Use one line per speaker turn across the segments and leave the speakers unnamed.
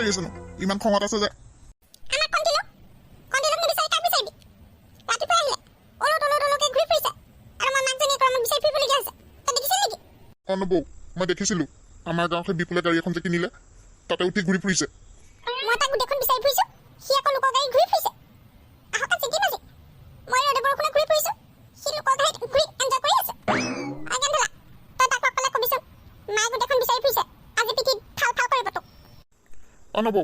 কৰি আছেনো? ইমান খঙত আছে যে?
আমাক কণ্টিলক, কণ্টিলক নিবিচাৰি কাক বিচাৰিবি? ৰাতিপুৱা আহিলে অলৌ তলৌ তলৌকে ঘূৰি ফুৰিছে আৰু মই মাকজনীয়ে গৰমত বিচাৰি ফুৰিবলগীয়া হৈছে। তই দেখিছিলি নেকি?
অ নবৌ, মই দেখিছিলো। আমাৰ গাঁৱত সেই বিপুলে গাড়ী এখন যে কিনিলে, তাতে উঠি ঘূৰি ফুৰিছে।
মই তাক গোটেইখন বিচাৰি ফুৰিছো, সি আকৌ লোকৰ গাড়ীত ঘূৰি ফুৰিছে। আহক আজি দিম আজি। মই ৰ'দে বৰষুণে ঘূৰি ফুৰিছো, সি লোকৰ গাড়ীত ঘূৰি এনজয় কৰি আছে। ঐ গেন্ধেলা, তই তাক লগ পালে কবিচোন, মায়ে গোটেইখন বিচাৰি ফুৰিছে, আজি পিঠিত ফাল ফাল কৰিব তোক।
অ নবৌ,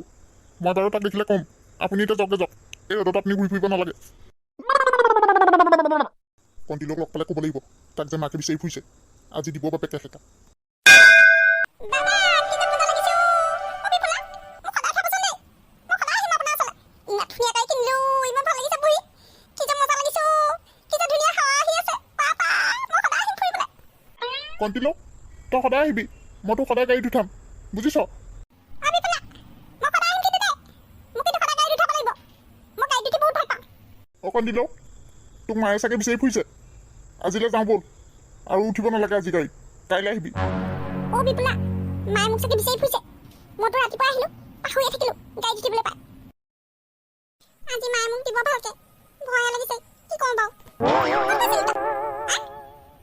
মই বাৰু তাক দেখিলে ক'ম। আপুনি এতিয়া যাওকগে যাওক, এই ৰ'দত আপুনি ঘূৰি ফুৰিব নালাগে। কণ্টিলক লগ পালে ক'ব লাগিব তাক যে মাকে বিচাৰি ফুৰিছে। আজি দিব বাপেকে সেকা।
বাবা, কি যে মজা লাগিছে অ'। অ' বিপুলা, মোক সদায় খাবচোন দেই। মই সদায় আহিম আপোনাৰ ওচৰলৈ। ইমান ধুনীয়া গাড়ী কিনিলো, ইমান ভাল লাগিছে বহি। কি যে মজা লাগিছে অ'। কি যে ধুনীয়া হাৱা আহি আছে। বাবা, মই সদায় আহিম ফুৰিবলৈ।
কণ্টিলক, তই সদায় আহিবি, মই তোক সদায় গাড়ীত উঠাম, বুজিছ?
অ' বিপুলা, মই সদায় আহিম কিন্তু দেই। মোক কিন্তু সদায় গাড়ীত উঠাব লাগিব। মই গাড়ীত উঠি বহুত ভাল পাওঁ।
অ কণ্টিলক, তোক মায়ে চাগে বিচাৰি ফুৰিছে। আজিলৈ যাওঁ ব'ল, আৰু উঠিব নালাগে আজি গাড়ীত, কাইলৈ আহিবি।
অ' বিপুলা, মায়ে মোক চাগে বিচাৰি ফুৰিছে। মইতো ৰাতিপুৱা আহিলো, পাহৰিয়ে থাকিলো গাড়ীত উঠিবলৈ পাই। আজি মায়ে মোক দিব ভালকে, ভয়ে লাগিছে। কি কওঁ বাৰু? ক'ত গৈছিলি তই? হা?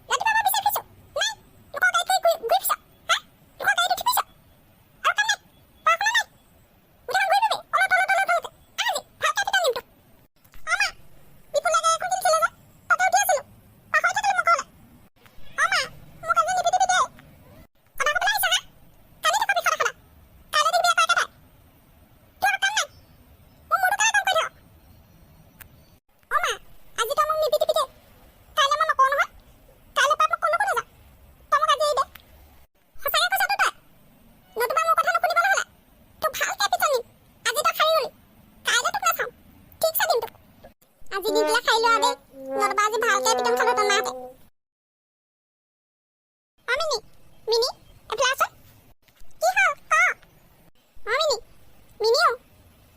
ৰাতিপুৱা মই বিচাৰি ফুৰিছো, নাই। লোকৰ গাড়ীত ঘূৰি ঘূৰি ঘূৰি ফুৰিছ, হা? লোকৰ গাড়ীত উঠি ফুৰিছ, আৰু কাম নাই, পঢ়া শুনা নাই, গোটেইখন ঘূৰি ফুৰিবি অলপ তল তল তলকে। আহ, আজি ভালকে পিটন দিম তোক। অ মা, বিপুলা গাড়ী এখন কিনিছিলে যে, তাতে উঠি আছিলো, পাহৰি থাকিলো মই ঘৰলে। অ মা, মোক আজি নিপিটিবি দেই। কথা ক'বলৈ আহিছ, হা? কান্দি থাকিবি সদায় সদায়, কাইলৈ দিবি আকৌ একেটাই। তোৰ আৰু কাম নাই, মোৰ মূৰটো কেলে কাম কৰি থাক? অ মা, আজি তই মোক নিপিটিবি দেই। কাইলৈ মই নকওঁ নহয়, কাইলৈ পৰা মই ক'লৈকো নাযাওঁ। তই মোক আজি এৰি দে। সঁচাকে কৈছতো তই? নতুবা মোৰ কথা নুশুনিব নহ'লে তোক ভালকে পিটন দিম। আজি তই সাৰি গ'লি, কাইলৈ তোক নাচাওঁ, ঠিকছে দিম তোক। আজি দি পেলাই খাই লোৱা দেই, নতুবা আজি ভালকে পিটন খালো তোৰ মাহঁতে। অ মিনি, মিনি, এফালে আচোন। কি হ'ল ক? অ মিনি, মিনি, অ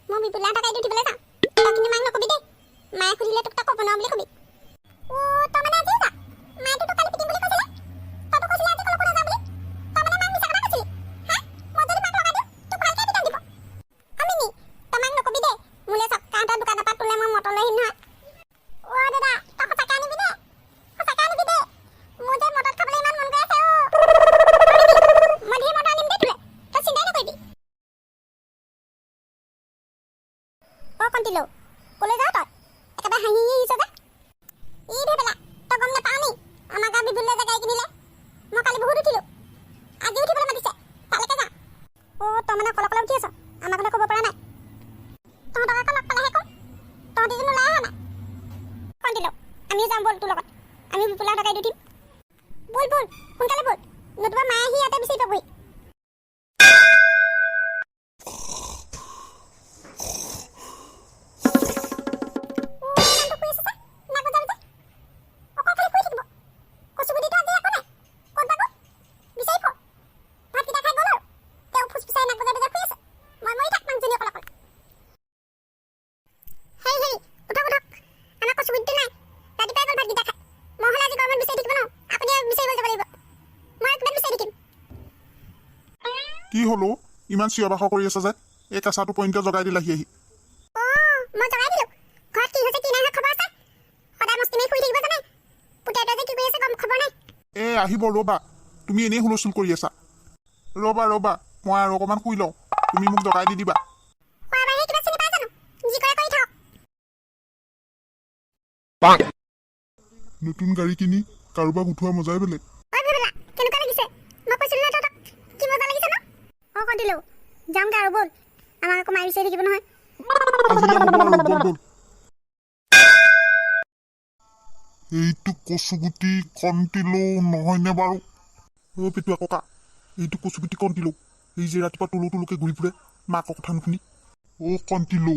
মই বিপুলাহঁতৰ গাড়ীত উঠিবলৈ যাওঁ। তই কিন্তু মাক নকবি দেই। মায়ে সুধিলে তোক তই ক'ব নোৱাৰো বুলি কবি। অ তই মানে আজিও যা? মায়েতো তোক কালি পিটিম বুলি কৈছিলে। তইতো কৈছিলি আজি ক'লৈকো নাযাওঁ বুলি। তই মানে মাক মিছা কথা কৈছিলি, হা? মই যদি মাক লগাই দিওঁ, তোক ভালকে পিটন দিব। অ মিনি, তই মাক নকবি দেই। মোলৈ চক্কাহঁতৰ দোকানৰ পৰা তোলে মই মটৰ লৈ আহিম নহয়। অ দাদা, তই সঁচাকে আনিবি দেই, সঁচাকে আনিবি দেই। মোৰ যে মটৰ খাবলৈ ইমান মন গৈ আছে। অ মই ধেৰ মটৰ আনিম দেই তোলে, তই চিন্তাই নকৰিবি। অ কণ্টিলৌ, ক'লৈ যাৱ তই? একেবাৰে হাঁহি হাঁহি আহিছ যে। ই ভেবেলা, তই গম নাপাৱ নি? আমাৰ গাঁৱত বিপুলে যে গাড়ী কিনিলে, মই কালি বহুত উঠিলো, আজি উঠিবলৈ মাতিছে, তালৈকে যাওঁ। অ তই মানে অকলে অকলে উঠি আছ, আমাৰ কথা ক'ব পৰা নাই। তহঁতক আকৌ লগ পালেহে ক'ম, তহঁতি জানো ওলাই অহা নাই? কণ্টিলৌ, আমিও যাওঁ ব'ল তোৰ লগত, আমিও বিপুলাহঁতৰ গাড়ীত উঠিম। ব'ল ব'ল, সোনকালে ব'ল, নতুবা মায়ে আহি ইয়াতে বিচাৰি পাবহি। অ, ইমানটো শুই আছে যে, নাক বজালো যে, অকল খালি শুই থাকিব। কচুগুটিটো আজি একো নাই, ক'ত বা গ'ল বিচাৰি ফুৰ। ভাতকেইটা খাই গ'ল আৰু তেওঁ ফুচফুচাই নাক বজাই বজাই শুই আছে। মই মৰি থাক মাকজনী অকল অকল। হেই হেই, উঠক উঠক, আমাৰ কচুগুটিটো নাই, ৰাতিপুৱাই গ'ল ভাতকেইটা খাই। মই হ'লে আজি গৰমত বিচাৰি থাকিব নোৱাৰো, আপুনি বিচাৰিবলৈ যাব লাগিব। মই আৰু কিমান বিচাৰি থাকিম?
কি হ'লো, ইমান চিঞৰ বাখৰ কৰি আছে যে? এই কেঁচাটো পইণ্টে জগাই দিলাহি আহি।
অ মই জগাই দিলো। ঘৰত কি হৈছে কি নাই হোৱা খবৰ আছে? সদায় মস্তি মাৰি শুই থাকিব জানে। পুতেকটোৱে যে কি কৰি আছে গম খবৰ নাই।
এ আহিব ৰ'বা, তুমি এনেই হুলস্থুল কৰি আছা। ৰ'বা ৰ'বা, মই আৰু অকণমান শুই লওঁ, তুমি মোক জগাই দি দিবা।
খোৱাৰ বাহিৰে কিবা চিনি পাই জানো? যি কৰে কৰি থাকক।
নতুন গাড়ী কিনি কাৰোবাক উঠোৱা মজাই বেলেগ।
ঐ ভেবেলা, কেনেকুৱা লাগিছে? মই কৈছিলো নহয় তহঁতক, কি মজা লাগিছে ন? অ কণ্টিলৌ, যাওঁগে আৰু ব'ল, আমাক আকৌ মায়ে বিচাৰি থাকিব নহয়।
আজিলৈ হ'ব আৰু, ব'ল ব'ল। এইটো কচুগুটি কণ্টিলৌ নহয়নে বাৰু? অ' পেটুৱা ককা, এইটো কচুগুটি কণ্টিলৌ, এই যে ৰাতিপুৱা টলৌ টলৌকে ঘূৰি ফুৰে মাকৰ কথা নুশুনি। অ' কণ্টিলৌ,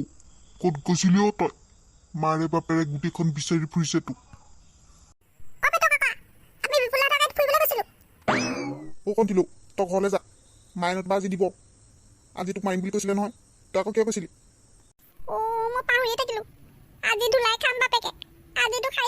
ক'ত গৈছিলি অ' তই? মাৰে বাপেৰে গোটেইখন বিচাৰি ফুৰিছে তোক।
অ পেটুৱা কাকা, আমি বিপুলাহঁতৰ গাড়ীত ফুৰিবলৈ গৈছিলো।
অ' কণ্টিলৌ, তই ঘৰলৈ যা, মায়ে নতুবা আজি দিব। আজি তোক মাৰিম বুলি কৈছিলে নহয়, তই আকৌ কিয় কৈছিলি?
অ মই পাহৰিয়ে থাকিলো, আজি ধুলাই খাম বাপেকে, আজিতো খাই